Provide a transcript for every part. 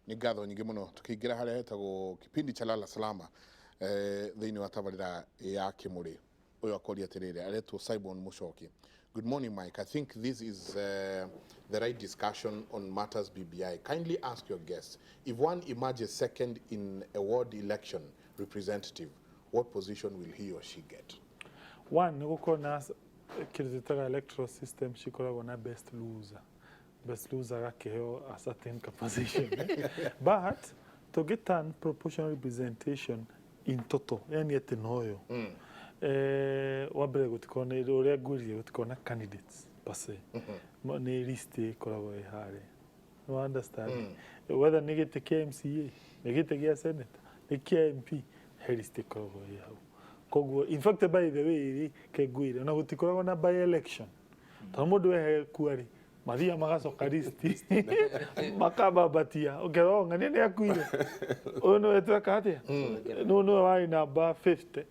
Nĩ ngatho nyingĩ mũno. Tũkĩingĩra harĩa hetagwo kipindi cha Lala Salama, thĩinĩ wa tabarĩra ya Kĩmũrĩ, ũyũ akoria atĩrĩrĩ, aretwo Simon Muchoki: "Good morning, Mike. I think this is the right discussion on matters BBI. Kindly ask your guests, if one emerges second in a ward election representative, what position will he or she get?" One, nĩ gũkorwo na kĩndũ twĩtaga electoral system cikoragwo na best loser. Best loser agakĩheo a certain position, eh? But tũngĩ turn proportional representation in total, yani atĩ noyo wa mbere, gũtikorwo nĩ ũrĩa ngwĩrire, gũtikorwo na candidates per se. Nĩ list ĩkoragwo ĩ harĩa. No understand whether nĩ gĩtĩ kĩa MCA, nĩ gĩtĩ gĩa senator, nĩ kĩa MP, he list ĩkoragwo ĩ hau. Koguo in fact, by the way rĩ, ke ngwĩre, ona gũtikoragwo na by election, tondũ mũndũ ehe kua rĩ, mathiaga magacoka list makambambatia, ũkerwo, "Oh, ng'ania nĩ akuire, ũyũ nĩwe tweka atĩa, nũ nĩwe warĩ namba 50,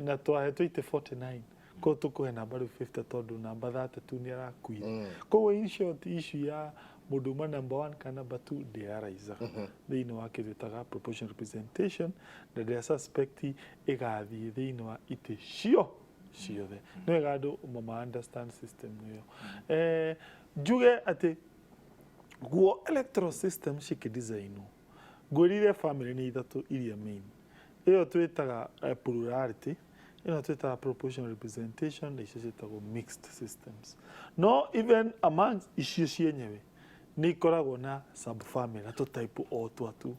na twahetwo itĩ 49, koguo tũkũhe namba rĩu 50 tondũ namba 32 nĩ arakuire." Koguo in short, issue ya mũndũ uma number 1 kana number 2 ndĩaraizaga thĩinĩ wa kĩndũ ĩtaga proportional representation, na ndĩra suspect ĩgathiĩ thĩinĩ wa itĩ cio ciothe. Nĩ wega andũ ma understand system ĩyo. Njuge atĩ guo electoral system cikĩdesignwo, ngwĩrire family nĩ ithatũ iria main: ĩyo twĩtaga plurality, ĩno twĩtaga proportional representation, na icio ciĩtagwo mixed systems. No even amongst icio cienyewe nĩ ikoragwo na subfamily na tũtype o twatu,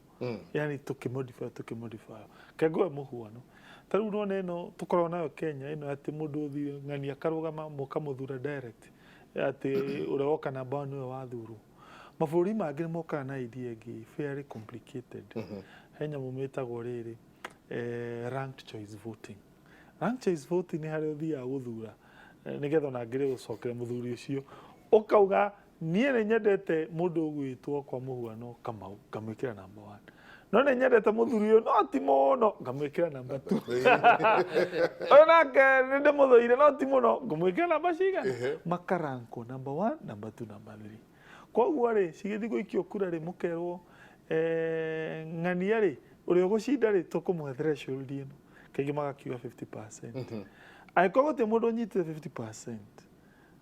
yani tũkĩmodify. Kengoe mũhuano, ta rĩu nona ĩno tũkoragwo nayo Kenya, ĩno atĩ mũndũ ũthiĩ ng'ania akarũgama, mũkamũthura direct, atĩ ũrĩa woka namba one nĩwe wathurwo. Mabũrũri mangĩ nĩ mokaga na idea ĩngĩ fairly complicated. He nyamũ mĩtagwo rĩrĩ, ranked choice voting. Ranked choice voting nĩ harĩa ũthiaga gũthura, nĩgetha ona ngĩrĩ gũcokera mũthuri ũcio, ũkauga, "Niĩ nĩ nyendete mũndũ ũgwĩtwo kwa mũhuano Kamau, ngamwĩkĩra namba one, no nĩ nyendete mũthuri ũyũ no ti mũno, ngamwĩkĩra namba two. Ũyũ nake nĩ ndĩmũthũire no ti mũno, ngũmwĩkĩra namba cigana." Makarankwo number one, number two, number three. Koguo rĩ, cigĩthiĩ gũikio kura rĩ, mũkerwo, ng'ania rĩ, ũrĩa ũgũcinda rĩ, tũkũmũhe threshold ĩno. Kaingĩ magakiuga 50%. Angĩkorwo gũtirĩ mũndũ ũnyitĩte 50%,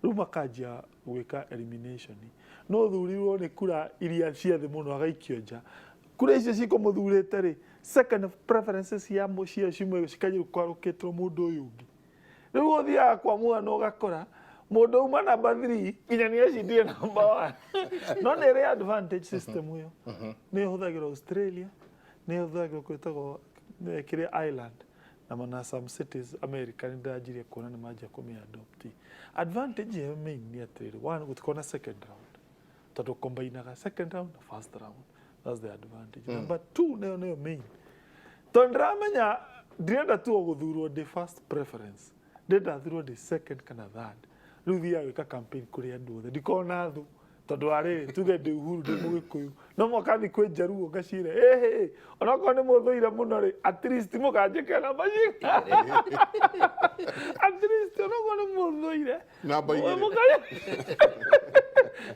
rĩu makanjia gwĩka elimination. No thurirwo nĩ kura iria cia thĩ mũno, agaikio nja. Kura icio cikũmũthurĩte rĩ, second preferences cia cio cimwe cikanjia kwarũkĩtwo mũndũ ũyũ ũngĩ. Rĩu ũthiaga kwa mũhano, ũgakora mũndũ uma namba 3 nginya nĩ acindire namba 1. No nĩ ĩrĩ advantage system ĩyo. Nĩ ĩhũthagĩrwo Australia, nĩ ĩhũthagĩrwo kwĩtagwo kĩrĩa Ireland, na some cities America. Nĩ ndĩranjirie kuona nĩ manjia kũmĩ adopt. Advantage ĩyo main nĩ atĩrĩrĩ, one, gũtikorwo na second round, tondũ combinaga second round na first round. That's the advantage. Number two, nayo nĩyo main, tondũ ndĩramenya ndirenda tu o gũthurwo ndĩ first preference, ndĩrenda thurwo ndĩ second kana third. Rĩu thiaga gwĩka campaign kũrĩ andũ othe, ndikoragwo na thũ, tondũ wa rĩrĩ, tuge ndĩ Uhuru, ndĩ Mũgĩkũyũ, no mũhaka thiĩ kwĩ Njaruo ngacire, ĩhĩ, onokorwo nĩ mũthũire mũno rĩ, at least mũkanjĩkĩra namba cigana? At least onokorwo nĩ mũthũire, Namba 2.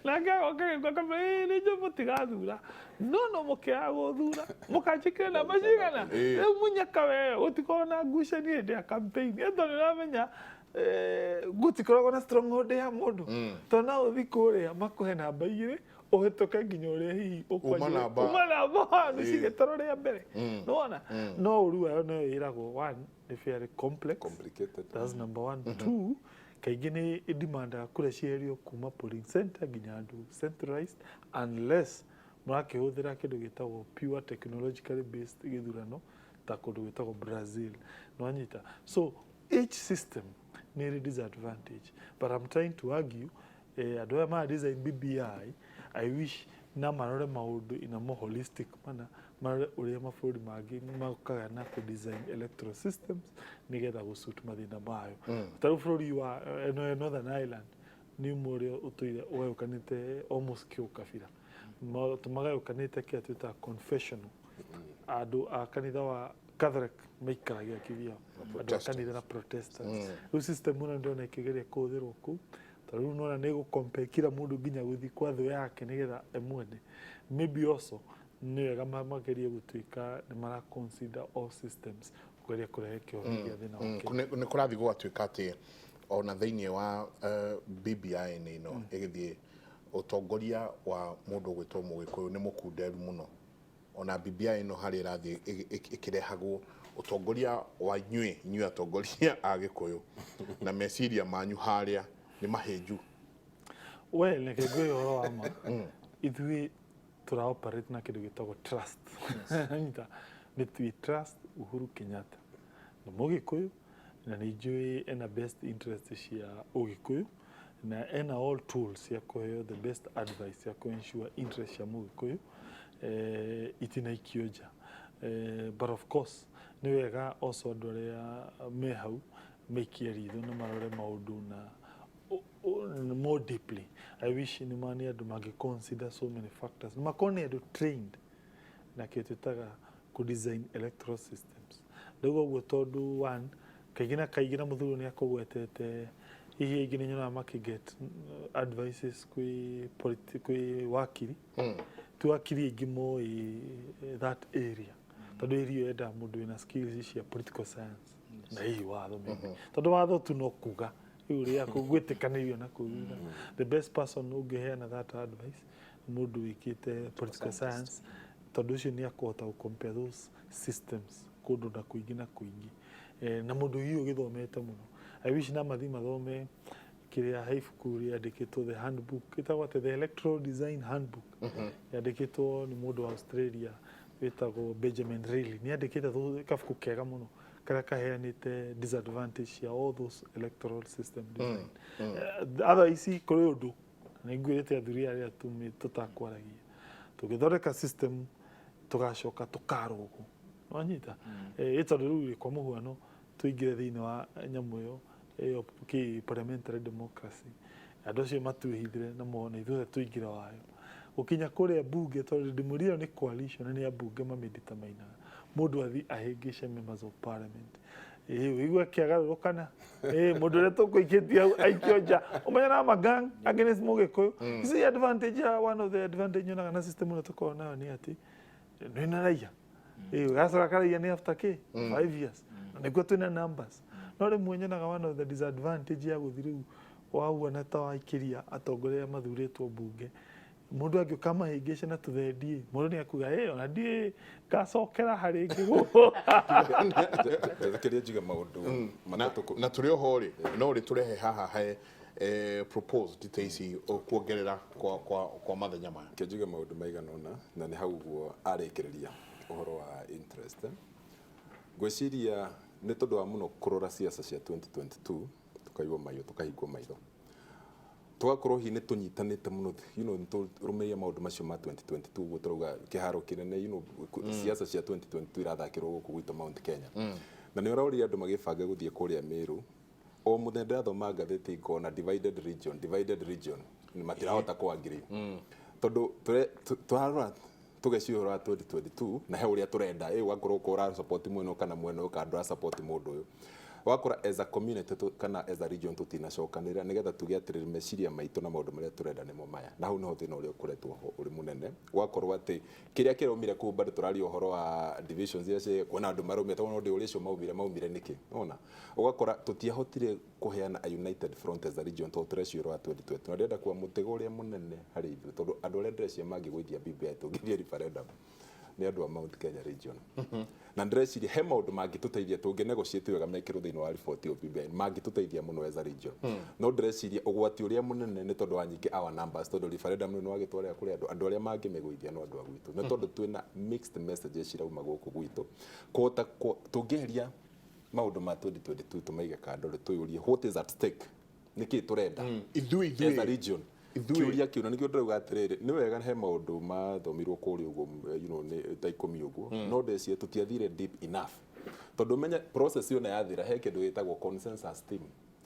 Nake agoka gĩkũ akamwĩra, "Ĩ, nĩ njũĩ mũtigathura, no no mũkĩaga gũthura mũkanjĩkĩra namba cigana?" Rĩu mũnyaka we gũtikorwo na ngucanio hĩndĩ ya campaign, tondũ nĩũramenya gũtikoragwo na stronghold ya mũndũ, tondũ no ũthiĩ kũrĩa makũhe namba 2, ũhĩtũke nginya ũrĩa hihi Uma namba. Uma namba one cigĩtarwo rĩa mbere. Nĩwona no ũru wayo no ĩragwo, one, nĩ fairly complex. Complicated. That's number one. Two, kaingĩ nĩ ĩdemandaga kura cieherio kuma polling center nginya andũ centralized, unless mũrakĩhũthĩra kĩndũ gĩtagwo pure technologically based gĩthurano ta kũndũ gwĩtagwo Brazil. Nĩwanyita? So each system nĩ ĩrĩ disadvantage, but I'm trying to argue, andũ aya mara design BBI, I wish na marore maũndũ in a more holistic manner, marore ũrĩa mabũrũri mangĩ mokaga na kũ design electoral systems nĩgetha gũsuit mathĩna mayo. Ta rĩu bũrũri wa Northern Ireland nĩ ũmwe ũrĩa ũtũire ũgayũkanĩte almost kĩũkabira. Tũmagayũkanĩte kĩrĩa twĩtaga confessional. Andũ a kanitha wa Catholic maikaragia kivyao, andũ a kanitha na Protestants. Rĩu system ĩno ndĩrona ĩkĩgeria kũhũthĩrwo kũu, tondũ rĩu nĩwona nĩ ĩgũ compare kila mũndũ nginya gũthiĩ kwa thũ yake nĩgetha ĩmwende. Maybe also Nĩ wega magerie gũtuĩka nĩ mara consider all systems kũgeria kũrehe kĩhonia gĩa thĩna wa Kenya. Nĩ kũrathiĩ gũgatuĩka atĩ ona thĩinĩ wa BBI nĩ ĩno ĩgĩthiĩ, ũtongoria wa mũndũ ũgwĩtwo Mũgĩkũyũ nĩ mũkunderu mũno. Ona BBI ĩno harĩa ĩrathiĩ ĩkĩrehagwo, ũtongoria wa inyuĩ atongoria a Gĩkũyũ na meciria manyu harĩa nĩ mahĩnju. Well, reke ngwĩre ũhoro wa ma, ithuĩ tũra operate na kĩndũ gĩtagwo trust. Nyita, nĩ twi trust Uhuru Kenyatta nĩ Mũgĩkũyũ, na nĩ njũĩ ena best interest cia Ũgĩkũyũ, na ena all tools cia kũheo the best advice cia kũ ensure interest cia Mũgĩkũyũ itinaikio nja. But of course nĩ wega also andũ arĩa me hau maikie ritho na marore maũndũ na more deeply. I wish nĩ ma nĩ andũ mangĩ consider so many factors, makorwo nĩ andũ trained na kĩo twĩtaga kũ design electoral systems. Ndauga ũguo tondũ one, kaingĩ na kaingĩ na mũthuri nĩ akũgwetete, hihi aingĩ nĩ nyonaga makĩget advices kwĩ wakiri. Ti wakiri aingĩ moĩ that area, tondũ area ĩyo yendaga mũndũ wĩna skills cia political science na hihi watho maybe, tondũ watho tu no kuga rĩu rĩa gwĩtĩkanĩrio na kũu thutha. The best person ũngĩheana that advice nĩ mũndũ wĩkĩte political science, tondũ ũcio nĩ akũhota gũ compare those systems kũndũ na kũingĩ na kũingĩ, na mũndũ hihi ũgĩthomete mũno. I wish na mathi mathome kĩrĩa he ibuku rĩandĩkĩtwo, the handbook ĩtagwo atĩ The Electoral Design Handbook, yandĩkĩtwo nĩ mũndũ wa Australia wĩtagwo Benjamin Rayleigh. Nĩ andĩkĩte kabuku kega mũno karĩa kaheanĩte disadvantage cia all those electoral system design. Otherwise kũrĩ ũndũ nĩ ngwĩrĩte athuri arĩa tũtakwaragia, tũgĩthondeka system tũgacoka tũkarũgwo, wanyita? Ĩ tondũ rĩu kwa mũhuano tũingĩre thĩinĩ wa nyamũ ĩyo kĩ parliamentary democracy, andũ acio matuĩhithire na mone ithuothe tũingĩre wayo gũkinya kũrĩa bunge, tondũ ndĩmũria ĩyo nĩ coalition na nĩ ambunge mamĩdeterminaga. Mũndũ athi ahĩngĩce members of parliament, ĩĩ ũigue akĩagarũrũkana, ĩĩ mũndũ ũrĩa tũkũikĩtie hau aikio nja, ũmenye na magang against Mũgĩkũyũ. Ici advantage ya one of the advantage nyonaga na system ĩno tũkoragwo nayo nĩ atĩ nĩ raia, ĩĩ gacoka karaia nĩ after kĩ 5 years, na nĩguo twĩna numbers. No rĩmwe nyonaga one of the disadvantage ya gũthiĩ rĩu wahuana ta waikĩria atongoria arĩa mathurĩtwo mbunge, mũndũ angĩũka mahĩngĩce na tũthendie, mũndũ nĩ akuga ĩ ona ndiĩ ngacokera harĩ ngĩ. Njĩtĩkĩrie njuge maũndũ na, matatũ na tũrĩ oho rĩ, no rĩ tũrehe haha he proposed ta ici kuongerera kwa mathenya maya. Reke njuge maũndũ maigana ũna, na nĩ hau ũguo arĩkĩrĩria ũhoro wa interest. Ngwĩciria nĩ tondũ wa mũno kũrora ciaca cia 2022, tũkaigua maitho, tũkahingwo maitho, tũgakorwo hihi nĩ tũnyitanĩte mũno, nĩ tũrũmĩrĩire maũndũ macio ma 2022. Ũguo tũrauga kĩharo kĩnene, ciaca cia 2022 irathakĩrwo gũkũ gwitũ Mount Kenya, na nĩ ũrorire andũ magĩbanga gũthiĩ kũrĩa Meru. O mũthenya ndĩrathoma ngathĩti ngona divided region, divided region, matirahota kũ agree, tondũ tũrarora tũgeciria ũhoro wa 2022 na he ũrĩa tũrenda. Ĩ ũgakorwo ũkorwo ũra support mwena ũyũ kana mwena ũyũ, kana ndũra support mũndũ ũyũ. Wakora as a community kana as a region tutinacokanĩrĩra nĩgetha tuge atĩrĩrĩ, meciria maitũ na maũndũ marĩa tũrenda nĩmo maya. Na hau nĩho thĩna ũrĩa ũkoretwo ho ũrĩ mũnene, gwakorwo atĩ kĩrĩa kĩraumire kũu bado tũraria ũhoro wa divisions iria kwĩna andũ maraumire, tondũ no ndĩũrĩa ũcio maumire nĩkĩ. Ona ũgakora tũtiahotire kũheana a united front as a region, tondũ tũreciria ũhoro wa 2020. Na ndĩrenda kuga mũtego ũrĩa mũnene harĩ ithuĩ, tondũ andũ arĩa ndĩreciria mangĩgũithia BBI tũngĩthiĩ referendum nĩ andũ a Mount Kenya region, na ndĩreciria he maũndũ mangĩtũteithia tũngĩ negotiate wega mekĩrwo thĩinĩ wa report ĩyo BBI, mangĩtũteithia mũno as a region. No ndĩreciria ũgwati ũrĩa mũnene nĩ tondũ wa nyingĩ our numbers, tondũ referendum nĩ wagĩtwarĩra kũrĩ andũ arĩa mangĩmĩgũithia no andũ a gwitũ, nĩ tondũ twĩna mixed messages cirauma gũkũ gwitũ. Kũhota tũngĩeheria maũndũ ma 2022 tũmaige kando rĩ, twĩyũrie what is at stake, nĩkĩ tũrenda ithuĩ as a ithuĩ region. Ithuĩ. Kĩũria kĩu na nĩkĩo ndĩrauga atĩrĩrĩ, nĩ wega he maũndũ mathomirwo kũrĩa ũguo, nĩ ta 10 ũguo, no ndeciria tũtiathire deep enough, tondũ menye process ĩyo na yathira he kĩndũ gĩtagwo consensus team.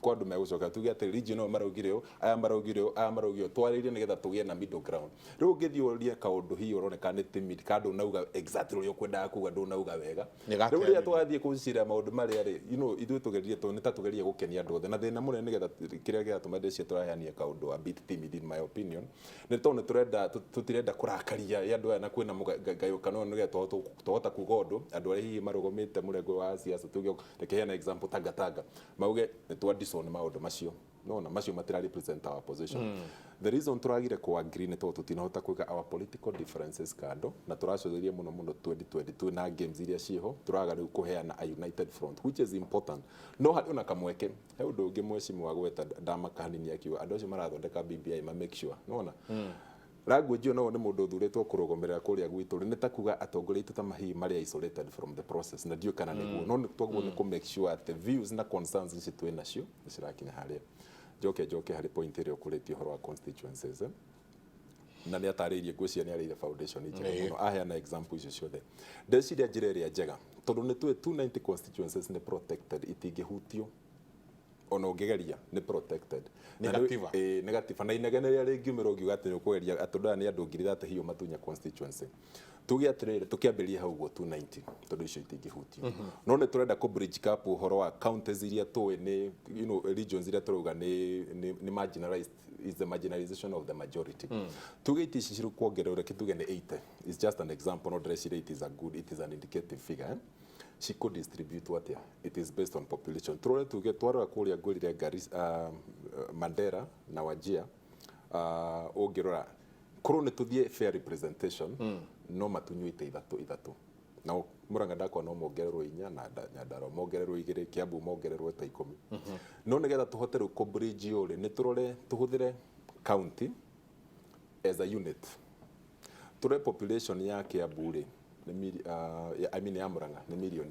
Kwa andũ megũcoka tuge atĩ region ĩyo maraugire ũũ, aya maraugire ũũ, aya maraugire ũũ, twarĩrie nĩgetha tũgĩe na middle ground. Rĩu ũngĩthiĩ ũrie kaũndũ hihi ũroneka nĩ timid, ka ndũnauga exactly ũrĩa ũkwendaga kuga, ndũnauga wega. Nĩ Rĩu gakeanĩria. Rĩrĩa twathiĩ kũcira maũndũ marĩa rĩ, ithuĩ tũgeririe tondũ nĩ ta tũgerie gũkenia andũ othe, na thĩna mũnene nĩgetha kĩrĩa kĩratũma ndĩcie tũraheania kaũndũ a bit timid in my opinion nĩ tondũ nĩ tũrenda tũtirenda kũrakaria andũ aya na kwĩna mũgayũkano, nĩgetha twahota kuga ũndũ andũ arĩa hihi marũgamĩte mũrengo wa siasa, tuge reke heana example Tangatanga, mauge nĩ twa disown maũndũ macio nona macio matira represent our position. The reason turagire ku agree nĩ tondũ tũtinahota kũiga our political differences kando na tũracũthĩria mũno mũno 2022 na games iria ciĩho, tũraga rĩu kũheana a united front, which is important. No harĩ ona kamweke he ũndũ ũngĩ mheshimiwa gweta ndamaka hanini akiuga andũ acio marathondeka BBI ma make sure nona language ĩyo no nĩ mũndũ ũthurĩtwo kũrũgamĩrĩra kũrĩa gwitũ rĩ, nĩ ta kuga atongoria aitũ ta mahihi marĩ isolated from the process, na ndiũĩ kana nĩguo, no nĩ twaguo nĩ kũ make sure atĩ views na concerns ici twĩ nacio nĩ cirakinya harĩa. Njoke harĩ point ĩrĩa ũkũrĩtie ũhoro wa constituencies, eh? Na nĩ atarĩirie, ngwĩciria nĩ arĩire foundation njega mũno aheana example icio ciothe. Ndeciria njĩra ĩrĩa njega, tondũ nĩ tũĩ 290 constituencies nĩ protected, itingĩhutio ona ũngĩgeria, nĩ protected. Nĩ Na gatiba. Ĩĩ, nĩ gatiba, na inegene rĩrĩa rĩngiumĩra ũngiuga atĩ nĩ ũkũgeria atĩ andũ aya nĩ andũ 30,000 hiyo matunya constituency, tuge atĩrĩrĩ, tũkĩambĩrĩria hau ũguo 290, tondũ icio itingĩhutio, no nĩ tũrenda kũ bridge gap ũhoro wa counties iria tũĩ nĩ regions iria tũrauga nĩ marginalized, is the marginalization of the majority. Tuge iti ici cirĩ kuongererwo, reke tuge nĩ 80, it's just an example, no ndĩreciria it is a good, it is an indicative figure, eh? Ciko distribute atia? It is based on population. Turore, tuge twarora kuria ngwirire Garissa, Mandera na Wajir, ũngĩrora korwo nĩ tũthiĩ fair representation, no matunywo ite ithatũ ithatũ, na Murang'a ndakwa no mongererwo inya, na Nyandarua mongererwo igĩrĩ, Kiambu mongererwo ta 10. No nĩgetha tũhote rĩu kũ bridge ũyũ rĩ, nĩ tũrore tũhũthĩre county as a unit. Tũrore population ya Kiambu rĩ, nĩ I mean ya Murang'a nĩ 1 million,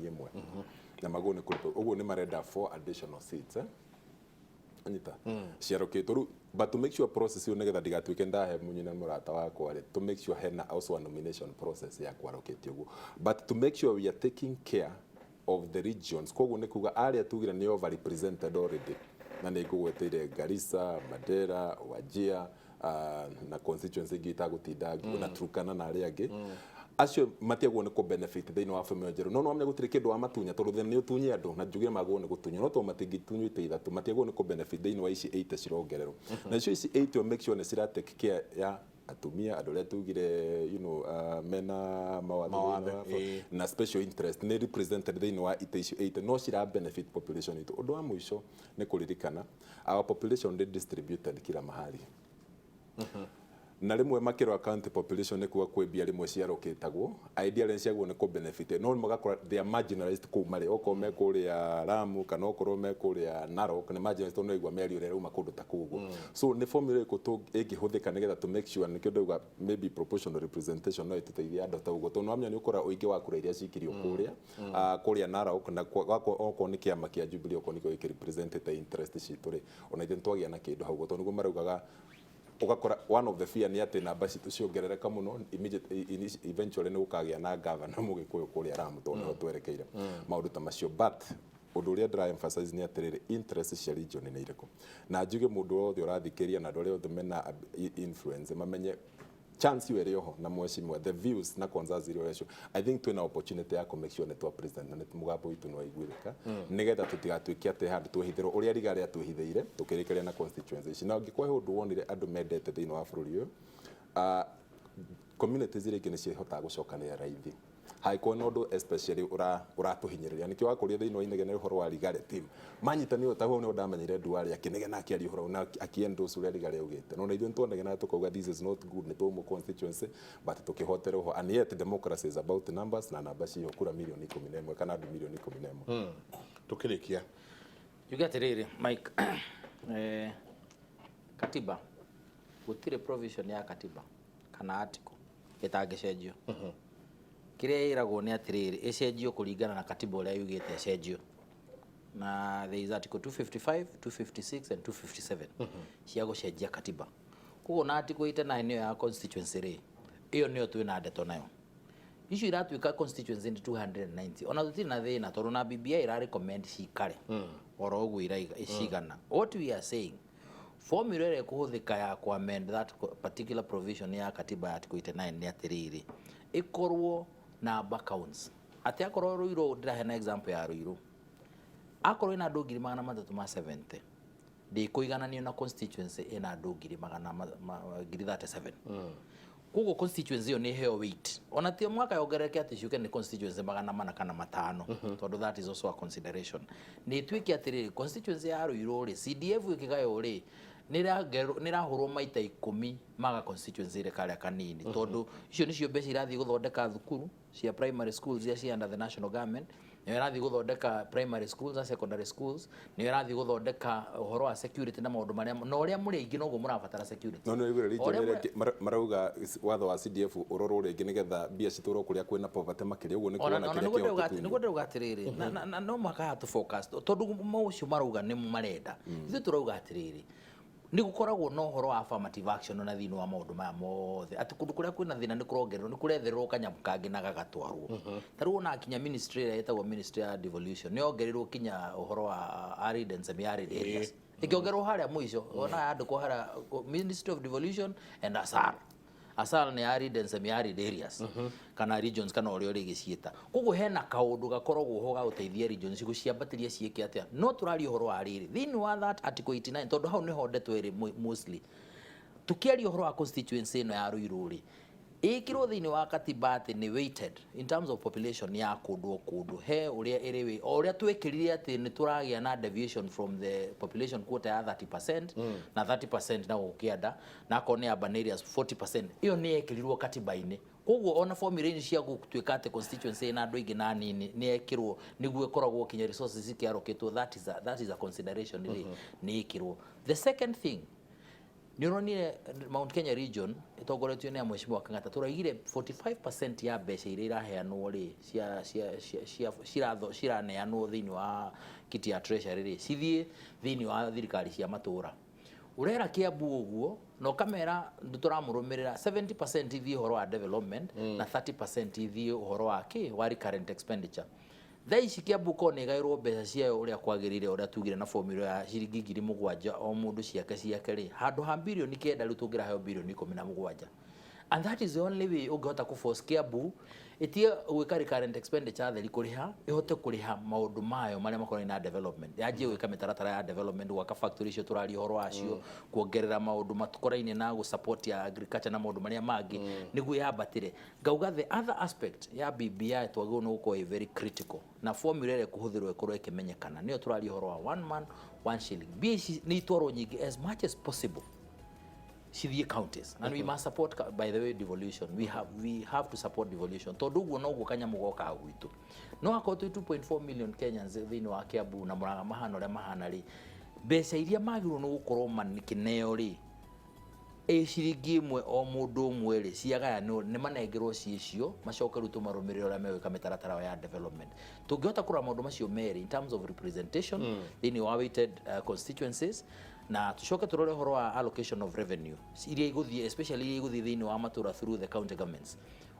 na maguo nĩ kũrĩ ũguo nĩ marenda four additional seats, eh? Anyita ciarũkĩtwo rĩu, but to make sure process ĩyo nĩgetha ndigatuĩke ndahe munyina mũrata wakwa rĩ, to make sure hena also a nomination process ya kwarũkĩte ũguo, but to make sure we are taking care of the regions. Koguo nĩ kuga arĩa tugire nĩ over represented already, na nĩ ngũgweteire Garissa, Mandera, Wajir, na constituency ingĩ itagũtinda na Turkana na arĩa angĩ acio matiagwo nĩ kũ benefit thĩinĩ wa bũrũri njerũ, no nĩwamenya gũtirĩ kĩndũ wamatunya, tondũ thĩna nĩ ũtunye andũ na njugire magwo nĩ gũtunywo, no tondũ matingĩtunywo ite ithatũ, matiagwo nĩ kũ benefit thĩinĩ wa ici 80 cirongererwo. Nacio ici 80, make sure nĩ cira take care ya atumia, andũ arĩa tugire mena mawathe Mawathe, thĩinĩ wa na special interest nĩ represented thĩinĩ wa ite icio 80, no cira benefit population itũ. Ũndũ wa mũico nĩ kũririkana our population nĩ distributed kila mahali, na rĩmwe makĩrora county population nĩ kuga kwĩ mbia rĩmwe ciarũkĩtagwo ideally nĩ ciagwo nĩ kũ benefit, no magakora they are marginalized kũu marĩ, okorwo me kũrĩa Lamu kana okorwo me kũrĩa Narok, nĩ marginalized tondũ nĩwaigua mĩario ĩrĩa ĩrauma kũndũ ta kũu ũguo. So nĩ formula ĩrĩkũ ĩngĩhũthĩka nĩgetha to make sure? Nĩkĩo ndauga maybe proportional representation no ĩtũteithie andũ ta ũguo, tondũ nĩwamenya nĩ ũkora ũingĩ wa kura iria cikirio kũrĩa kũrĩa Narok na okorwo nĩ kĩama kĩa Jubilee, okorwo nĩkĩo gĩkĩ represent interest citũ rĩ, ona ithuĩ nĩtwagĩa na kĩndũ hau ũguo, tondũ nĩguo maraugaga ũgakora one of the fear nĩ atĩ namba citũ ciongerereka mũno, eventually nĩ gũkagĩa na governor mũgĩkũyũ kũrĩa Lamu, tondũ nĩho twerekeire maũndũ ta macio. But ũndũ ũrĩa ndĩra emphasize nĩ atĩrĩrĩ, interest cia region nĩ irĩkũ? Na njuge mũndũ wothe ũrathikĩrĩria na andũ arĩa othe mena influence mamenye chance ĩyo ĩrĩ oho, na mheshimiwa, the views na concerns iria ũrecio, I think twĩna opportunity ya kũ make sure nĩ twa president na nĩ mũgambo witũ nĩ waiguĩrĩka, nĩgetha tũtigatuĩke atĩ handũ twĩhithĩrwo ũrĩa riga rĩa twĩhithĩire tũkĩrĩkĩria na constituency ici. Na angĩkorwo he ũndũ wonire andũ mendete thĩinĩ wa bũrũri ũyũ, communities iria ingĩ nĩ cihotaga gũcokanĩrĩra raithi hangĩkorwo nĩ ũndũ especially ũratũhinyĩrĩria. Nĩkĩo wakũria thĩinĩ wa inegene ũhoro wa Rigare team manyitanire ta hau nĩho ndamenyire Duale akĩnegena akĩaria ũhoro na akĩendorse ũrĩa Rigare augĩte, no na ithuĩ nĩtwanegenaga tũkauga this is not good, nĩ twaumwo constituency, but tũkĩhotera ũho. And yet democracy is about numbers, na namba ciho kura 11 million kana andũ 11 million. Tukĩrĩkia. Njuge atĩrĩrĩ, Mike, katiba gũtirĩ provision ya katiba kana article ĩtangĩcenjio. Kĩrĩa ĩragwo nĩ atĩrĩrĩ, ĩcenjio kũringana na katiba ũrĩa yugĩte ĩcenjio, na there is article 255, 256 and 257 cia gũcenjia katiba. Koguo na article 89 nĩyo ya constituency rĩ, ĩyo nĩyo twĩna ndeto nayo. Icio iratuĩka constituency nĩ 290, ona tũtirĩ na thĩna tondũ na BBI ĩra recommend cikare. Oro ũguo iraiga cigana. What we are saying, formula ĩrĩa ĩkũhũthĩka ya ku amend that particular provision ya katiba ya article 89 nĩ atĩrĩrĩ, ĩkorwo number counts, atĩ akorwo Ruiru, ndĩraheana example ya Ruiru, akorwo ĩna andũ 370,000, ndĩkũigananio na constituency ĩna andũ ngiri magana ngiri 37. Koguo constituency ĩyo nĩ ĩheo weight, ona ti mwaka yongerereke atĩ ciũke nĩ constituency 400 kana 500, tondũ that is also a consideration. Nĩ ĩtuĩke atĩrĩrĩ, constituency ya Ruiru rĩ, CDF ĩkĩgaywo rĩ, nĩ ĩrahũrwo maita 10 maga constituency ĩrĩ karĩa kanini, tondũ icio nĩcio mbeca irathiĩ gũthondeka thukuru cia primary schools iria cia under the national government, nĩyo ĩrathiĩ gũthondeka primary schools na secondary schools, nĩyo ĩrathiĩ gũthondeka ũhoro wa security na maũndũ marĩa, na ũrĩa mũrĩ aingĩ noguo mũrabatara security. No nĩ waigua region O ũrĩa ĩrĩa marauga watho wa CDF ũrorwo rĩngĩ nĩgetha mbia citwarwo kũrĩa kwĩna poverty makĩria, ũguo nĩ ona kuona ona kĩrĩa nĩguo ndĩrauga kĩhotetu. Nĩguo ndĩrauga atĩrĩrĩ, na no mũhaka haha tũ focus, tondũ ũcio marauga nĩ marenda, ithuĩ tũrauga atĩrĩrĩ, nĩ gũkoragwo na ũhoro wa affirmative action ona thĩinĩ wa maũndũ maya mothe, atĩ kũndũ kũrĩa kwĩna thĩna nĩ kũrongererwo, nĩ kũrethererwo kanyamũ kangĩ na gagatwarwo. Ta rĩu ona kinya ministry ĩrĩa ĩtagwo ministry ya devolution nĩ yongereirwo kinya ũhoro wa arid and semi arid areas, ĩkĩongererwo harĩa mũico, ona yandĩkwo harĩa Ministry of Devolution and ASAL. ASAL nĩ arid and semi arid areas kana regions kana ũrĩa ũrĩgĩciĩta. Koguo hena kaũndũ gakoragwo ho ga gũteithia regions gũciambatĩria ciĩke atĩa. No tũraria ũhoro wa rĩrĩ thĩinĩ wa that article 89, tondũ hau nĩho ndeto ĩrĩ mostly. Tukiaria ũhoro wa constituency ĩno ya Ruiru rĩ, ĩkĩrwo thĩinĩ wa katiba atĩ nĩ weighted in terms of population ya kũndũ o kũndũ, he ũrĩa ĩrĩ wĩ o ũrĩa twĩkĩrire atĩ nĩ tũragĩa na deviation from the population quota ya 30% na 30% na gũkĩanda, na akorwo nĩ urban areas 40%, ĩyo nĩ yekĩrirwo katiba-inĩ. Koguo ona formula-inĩ cia gũtuĩka atĩ constituency ĩna andũ aingĩ na nini nĩ yekĩrwo nĩguo ĩkoragwo kinya resources ikĩarokĩtwo, that is a consideration rĩ nĩ ĩkĩrwo. The second thing, nĩ ũronire Mount Kenya region ĩtongoretio nĩ mheshimiwa Kang'ata, tũraigire 45% ya mbeca iria iraheanwo rĩ, cia ciratho ciraneanwo thĩinĩ wa kiti ya treasury rĩ, cithiĩ thĩinĩ wa thirikari cia matũra. Ũrera Kiambu ũguo na ũkamera tũramũrũmĩrĩra, 70% ithiĩ ũhoro wa development na 30% ithiĩ ũhoro wa kĩ wa recurrent expenditure. Thaa ici Kiambu ko nĩ ĩgaĩrwo mbeca ciayo ũrĩa kwagĩrĩire, ũrĩa tugire na formula ya ciringi 7,000 o mũndũ ciake ciake rĩ, handũ ha birioni 9 rĩu tũngĩraheo birioni 17, and that is the only way ũngĩhota kũ force Kiambu ĩtige gwĩka recurrent expenditure theri kũrĩha, ĩhote kũrĩha maũndũ mayo marĩa makonainie na development, yanjie gwĩka mĩtaratara ya development, gwaka factory icio tũraria ũhoro wacio, kuongerera maũndũ matukoraine na gũ support ya agriculture na maũndũ marĩa mangĩ nĩguo yambatĩre. Ngauga the other aspect ya BBI twagĩrĩirwo nĩ gũkorwo ĩ very critical, na formula ĩrĩa ĩkũhũthĩrwo ĩkorwo ĩkĩmenyekana, nĩyo tũraria ũhoro wa one man one shilling. Mbia ici nĩ itwarwo nyingĩ as much as possible cithiĩ counties, and we must support, by the way, devolution. We have to support devolution, tondũ ũguo noguo kanyamũ gokaga gwitũ. No akorwo twĩ 2.4 million Kenyans thĩinĩ wa Kiambu na Murang'a mahana ũrĩa mahana rĩ, mbeca iria magĩrĩirwo nĩ gũkorwo makĩneo rĩ, ĩ ciringi 1 o mũndũ ũmwe rĩ, ciagayanwo nĩ manengerwo ciĩcio, macoke rĩu tũmarũmĩrĩre ũrĩa megwĩka mĩtaratara yao ya development. Tũngĩhota kũrora maũndũ macio merĩ in terms of representation thĩinĩ wa weighted constituencies, na tucoke tũrore ũhoro wa allocation of revenue iria igũthiĩ, especially iria igũthiĩ thĩinĩ wa matũra through the county governments,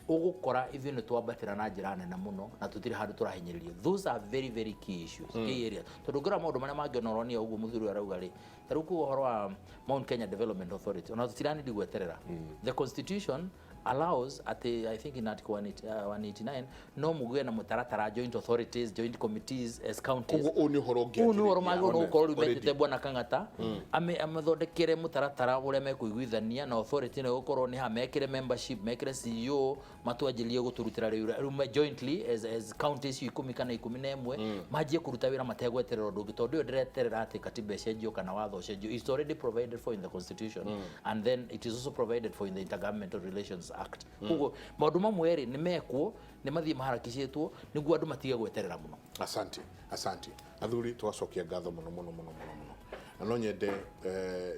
ũgũkora ithuĩ nĩ twambatĩra na njĩra nene mũno na tũtirĩ handũ tũrahinyĩrĩrio. Those are very very key issues, key areas, tondũ ũngĩrora maũndũ marĩa mangĩ ona ũronia ũguo mũthuri ũyũ arauga rĩ, ta rĩu kuga ũhoro wa Mount Kenya Development Authority, ona tũtiranidi gweterera. The constitution allows atĩ, I think in article 180, 189, no mũgĩe na mũtaratara, joint authorities, joint committees as counties. Koguo ũyũ nĩ ũhoro Ũyũ nĩ ũhoro magĩrĩirwo nĩ gũkorwo rĩu Already. metĩte bwana Kang'ata amathondekere mũtaratara ũrĩa mekũiguithania na authority ĩno ĩgũkorwo nĩ ha mekĩre membership, mekĩre CEO, matwanjĩrĩrie gũtũrutĩra rĩu jointly as county icio 10 kana 11, manjie kũruta wĩra mategweterera ũndũ ũngĩ, tondũ ĩyo ndĩreterera atĩ katiba ĩcenjio kana watho ũcenjio. It's already provided for in the constitution, and then it is also provided for in the Intergovernmental Relations Act. Koguo maũndũ mamwe rĩ, nĩ mekwo, nĩ mathiĩ maharakicĩtwo nĩguo andũ matige gweterera mũno. Asante, asante athuri, twacokia ngatho mũno mũno mũno mũno mũno, na no nyende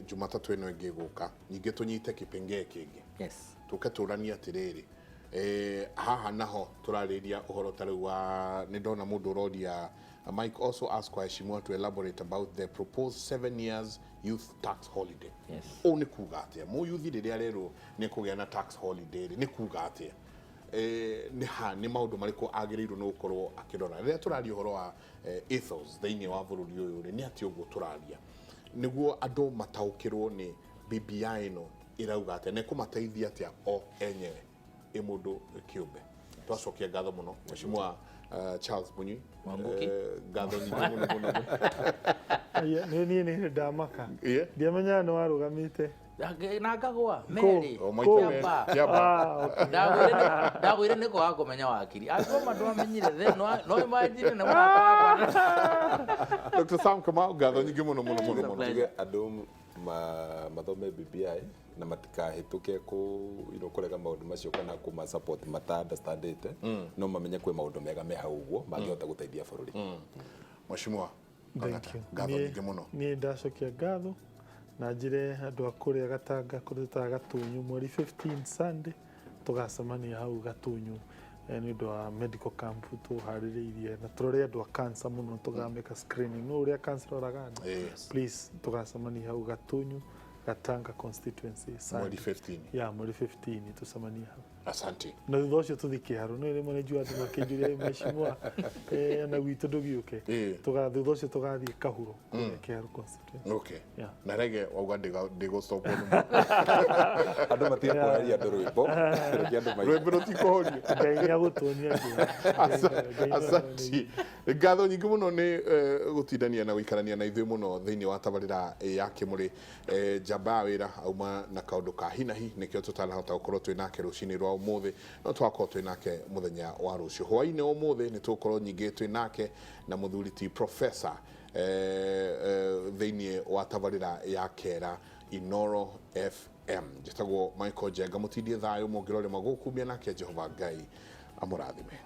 Jumatatũ ĩno ĩngĩ gũka ningĩ tũnyite kĩpengee kĩngĩ. Yes. Tũke tũranie atĩrĩrĩ, haha naho tũrarĩria ũhoro ta rĩu wa nĩ ndona mũndũ ũroria, Mike, also ask waheshimiwa to elaborate about the proposed 7 years youth tax holiday. Yes. Ũũ nĩ kuga atĩa? Mũyuthi rĩrĩa rerwo nĩ kũgĩa na tax holiday rĩ, nĩ kuga atĩa? Nĩ ha nĩ maũndũ marĩkũ agĩrĩirwo nĩ gũkorwo akĩrora rĩrĩa tũraria ũhoro wa ethos thĩinĩ wa bũrũri ũyũ rĩ, nĩ atĩ ũguo tũraria nĩguo andũ mataũkĩrwo nĩ BBI ĩno ĩrauga atĩa na ĩkũmateithia atĩa o enyewe ĩ mũndũ kĩũmbe. Twacokia ngatho mũno Mheshimiwa Charles Munyui. Mwanguki. Ngatho nyingĩ mũno mũno mũno. Aya, nĩ niĩ nĩ ndamaka. Ndiamenyaga nĩ warũgamĩte. Na ngagwa merĩ. O maita merĩ. Kĩamba. Kĩamba. Ah, okay. Ndagwĩre nĩ kwaga kũmenya wakiri angĩkorwo ma ndwamenyire then no imagine nĩ mũrata wakwa. Dr. Sam Kamau, ngatho nyingĩ mũno mũno mũno mũno. Pleasure. Tuge andũ mathome BBI na matikahĩtũke kũ you know, kũrega maũndũ macio kana kũma support mata understandĩte, no mamenye kwĩ maũndũ mega me hau ũguo mangĩhota gũteithia bũrũri. Mheshimiwa Thank you. ngatho nyingĩ mũno. Niĩ ndacokia ngatho na njĩre andũ a kũrĩa Gatanga kũrĩa tũtaga Gatunyu mweri 15 Sunday tũgacemania hau Gatunyu nĩ ũndũ wa medical camp tũharĩrĩirie na tũrore andũ a cancer mũno, tũgamĩka screening no ũrĩa cancer ũraga andũ. Please, tũgacemania hau Gatunyu, Gatanga constituency, Mweri Sunday. 15. Ya mweri 15 tũcemanie hau. Asante. Na thutha ũcio tũthi Kĩharũ no rĩmwe nĩ njua andũ makĩnjũria mheshimiwa na gwitũ ndũgĩũke. Thutha ũcio tũgathiĩ Kahuro kũrĩa Kĩharũ constituency. Yeah. Na rege wauga ndĩgũstopwo. Andũ matige kũraria andũ rwĩmbo, reke andũ Rwĩmbo rũtikũhorio. Ngai nĩ agũtuonia njĩra. Ngai nĩ Asanti, ngatho nyingĩ mũno nĩ gũtindania na gũikarania na ithuĩ mũno thĩinĩ wa tabarĩra ya Kĩmũrĩ. Njamba ya wĩra auma na kaũndũ ka hinahi nĩkĩo tũtanahota gũkorwo twĩ nake rũcinĩ rwa ũmũthĩ, no twakorwo twĩ nake mũthenya wa rũciũ hwaĩ-inĩ. Ũmũthĩ nĩ tũgũkorwo nyingĩ twĩ nake na mũthuri ti professor thĩinĩ wa tabarĩra ya Kera Inoro FM. Njĩtagwo Michael Njenga, mũtindie thayũ mũngĩrorema gũkumia nake Jehova Ngai amũrathime.